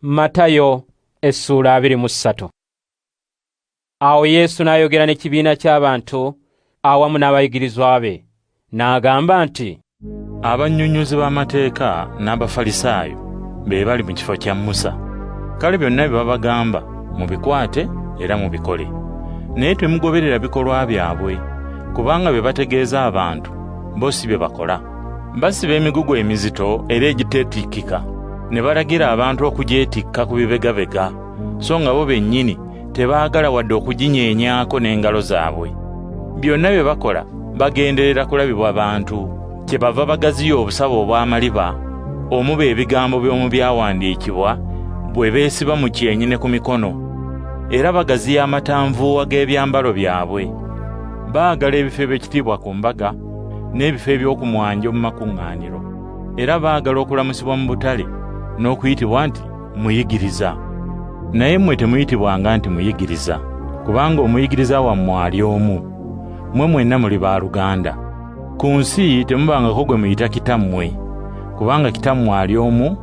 Matayo essuula 23. Awo Yesu n'ayogera n'ekibiina ky'abantu awamu n'abayigirizwa be, n'agamba nti, Abannyonnyozi b'amateeka n'Abafalisaayo be bali mu kifo kya Musa. Kale byonna bye babagamba mubikwate era mubikole. Naye temugoberera bikolwa byabwe, kubanga bye bategeeza abantu bo si bye bakola. Basiba emigugu emizito era egiteetikkika, ne balagira abantu okugyetikka ku bibegabega, so nga bo bennyini tebaagala wadde okuginyeenyaako n'engalo zaabwe. Byonna bye bakola bagenderera kulabibwa bantu, kyebava bagaziya obusawo obw'amaliba omuba ebigambo by'omu byawandiikibwa bwe beesiba mu kyenyi ne ku mikono, era bagaziya amatanvuuwa g'ebyambalo byabwe. Baagala ebifo eby'ekitiibwa ku mbaga n'ebifo eby'oku mwanjo mu makuŋŋaaniro, era baagala okulamusibwa mu butale n'okuyitibwa nti muyigiriza. Naye mmwe temuyitibwanga nti muyigiriza, kubanga omuyigiriza wammwe ali omu, mmwe mwenna muli baaluganda. Ku nsi temubangako gwe muyita kitammwe, kubanga kitammwe ali omu,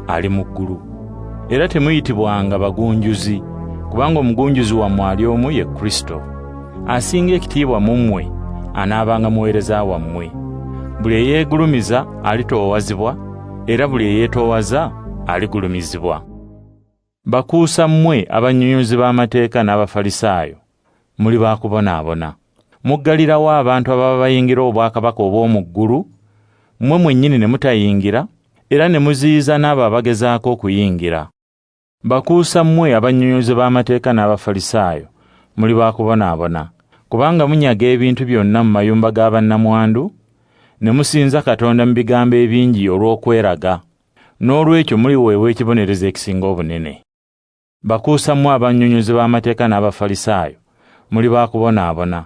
ali mu ggulu. Era temuyitibwanga bagunjuzi, kubanga omugunjuzi wammwe ali omu ye Kristo. Asinga ekitiibwa mu mmwe anaabanga muweereza wammwe. Buli eyeegulumiza alitoowazibwa, era buli eyeetoowaza aligulumizibwa. Bakuusa mmwe abannyonnyozi b'amateeka n'Abafalisaayo, muli ba kubonaabona. Muggalirawo abantu ababa bayingira obwakabaka obw'omu ggulu, mmwe mwennyini ne mutayingira, era ne muziyiza n'abo abagezaako okuyingira. Bakuusa mmwe abannyonnyozi b'amateeka n'Abafalisaayo, muli ba kubonaabona, kubanga munyaga ebintu byonna mu mayumba ga bannamwandu, ne musinza Katonda mu bigambo ebingi olw'okweraga. N'olwekyo muliweebwa ekibonerezo ekisinga obunene. Bakuusa mmwe abannyonnyozi b'amateeka n'Abafalisaayo, muli ba kubonaabona,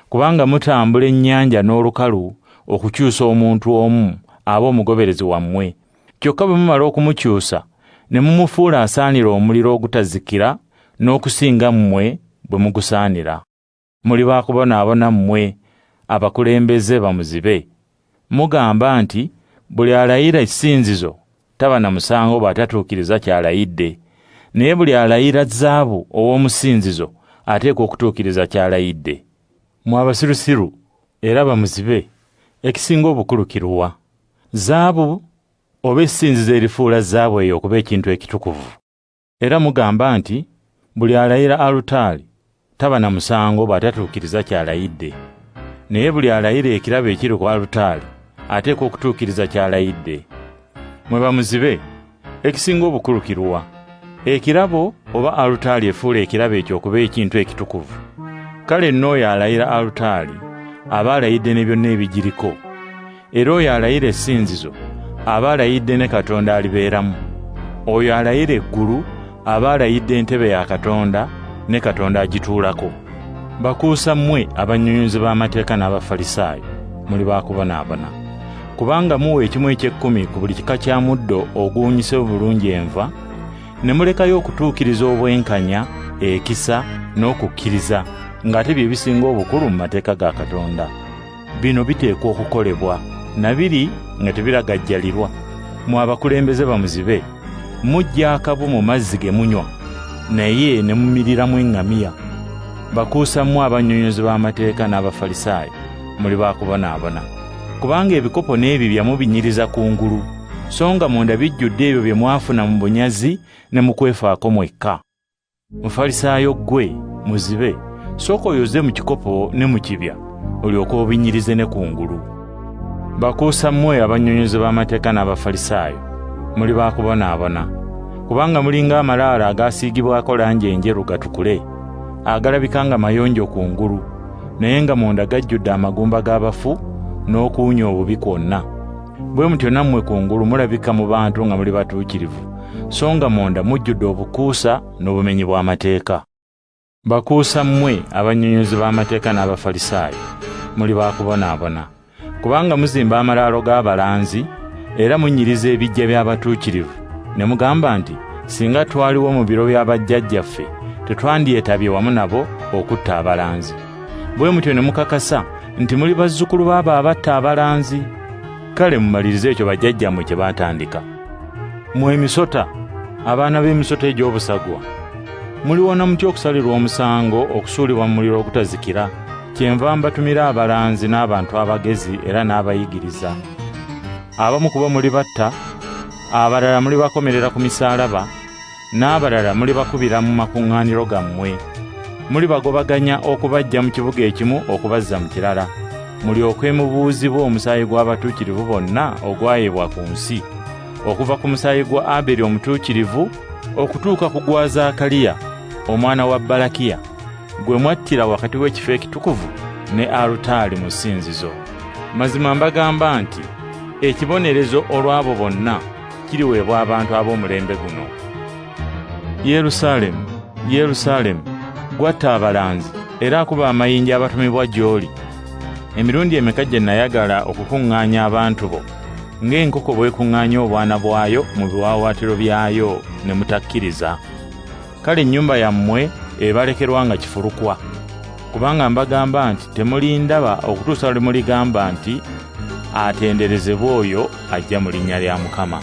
kubanga mutambula ennyanja n'olukalu okukyusa omuntu omu abe omugoberezi wammwe. Kyokka bwe mumala okumukyusa ne mumufuula asaanira omuliro ogutazikira n'okusinga mmwe bwe mugusaanira. Muli ba kubonaabona mmwe abakulembeze bamuzibe. Mugamba nti buli alayira essinzizo taba na musango bw'atatuukiriza ky'alayidde, naye buli alayira zaabu ow'omu ssinzizo ateekwa okutuukiriza ky'alayidde. Mmwe abasirusiru era bamuzibe, ekisinga obukulu kiruwa? Zaabu oba essinzizo erifuula zaabu eyo okuba ekintu ekitukuvu? Era mugamba nti buli alayira alutaari taba na musango bw'atatuukiriza ky'alayidde, naye buli alayira ekirabo ekiri ku alutaari ateekwa okutuukiriza ky'alayidde. Mwe bamuzibe, ekisinga obukulu kiruwa? Ekirabo oba alutaari efuula ekirabo ekyo okuba ekintu ekitukuvu? Kale nno oyo alayira alutaari aba alayidde ne byonna ebigiriko, era oyo alayira essinzizo aba alayidde ne Katonda alibeeramu. Oyo alayira eggulu aba alayidde entebe ya Katonda ne Katonda agituulako. Bakuusa mmwe abannyonnyozi b'amateeka n'Abafalisaayo, muli ba kubonaabona, kubanga muwa ekimu eky'ekkumi ku buli kika kya muddo oguwunyise obulungi enva, ne mulekayo okutuukiriza obwenkanya, ekisa n'okukkiriza, ng'ate bye bisinga obukulu mu mateeka ga Katonda. Bino biteekwa okukolebwa, na biri nga tebiragajjalirwa. Mmwe abakulembeze bamuzibe, muggya akabu mu mazzi ge munywa, naye ne mumiriramu eŋŋamiya. Bakuusa mmwe abannyonnyozi b'amateeka n'Abafalisaayo, muli ba kubonaabona, kubanga ebikopo n'ebibya mubinyiriza kungulu, so nga munda bijjudde ebyo bye mwafuna mu bunyazi ne mu kwefaako mwekka. Mufalisaayo ggwe, muzibe, sooka oyoze mu kikopo ne mu kibya, olyoke obinyirize ne kungulu. Bakuusa mmwe abannyonnyozi b'amateeka n'Abafalisaayo, muli ba kubonaabona, kubanga mulinga amalaalo agaasiigibwako langi enjeru gatukule, agalabika nga mayonjo kungulu, naye nga munda gajjudde amagumba g'abafu n'okuwunya obubi kwonna. Bwe mutyo nammwe kungulu mulabika mu bantu nga muli batuukirivu, so nga munda mujjudde obukuusa n'obumenyi bw'amateeka. Bakuusa mmwe abannyonnyozi b'amateeka n'Abafalisaayo, muli ba kubonaabona, kubanga muzimba amalaalo g'abalanzi era munyiriza ebiggya by'abatuukirivu, ne mugamba nti singa twaliwo mu biro bya bajjajjaffe tetwandyetabye wamu nabo okutta abalanzi. Bwe mutyo ne mukakasa nti muli bazzukulu b'abo abatta abalanzi. Kale mumalirize ekyo bajjajjammwe kye baatandika. Mmwe emisota, Abaana b'emisota egy'obusagwa, muliwona mutya okusalirwa omusango okusuulibwa mu muliro ogutazikira? Kyenva mbatumira abalanzi n'abantu abagezi era n'abayigiriza. Abamu ku bo mulibatta, abalala mulibakomerera ku misaalaba, n'abalala mulibakubira mu makuŋŋaaniro gammwe. Mulibagobaganya okubaggya mu kibuga ekimu okubazza mu kirala. Mulyoke mubuuzibwe omusaayi gw'abatuukirivu bonna ogwayiibwa ku nsi, okuva ku musaayi gwa Aberi omutuukirivu okutuuka ku gwa Zaakaliya omwana wa Balakiya, gwe mwattira wakati w'ekifo ekitukuvu ne alutaari mu ssinzizo. Mazima mbagamba nti ekibonerezo olw'abo bonna kiriweebwa abantu ab'omulembe guno. Yerusaalemu, Yerusaalemu, gwatta abalanzi era akuba amayinja abatumibwa gy'oli. Emirundi emeka gye nayagala okukuŋŋaanya abantu bo ng'enkoko bw'ekuŋŋaanya obwana bwayo mu biwaawaatiro byayo ne mutakkiriza. Kale ennyumba yammwe ebalekerwa nga kifulukwa. Kubanga mbagamba nti temulindaba okutuusa lwe muligamba nti atenderezebwe oyo ajja mu linnya lya Mukama.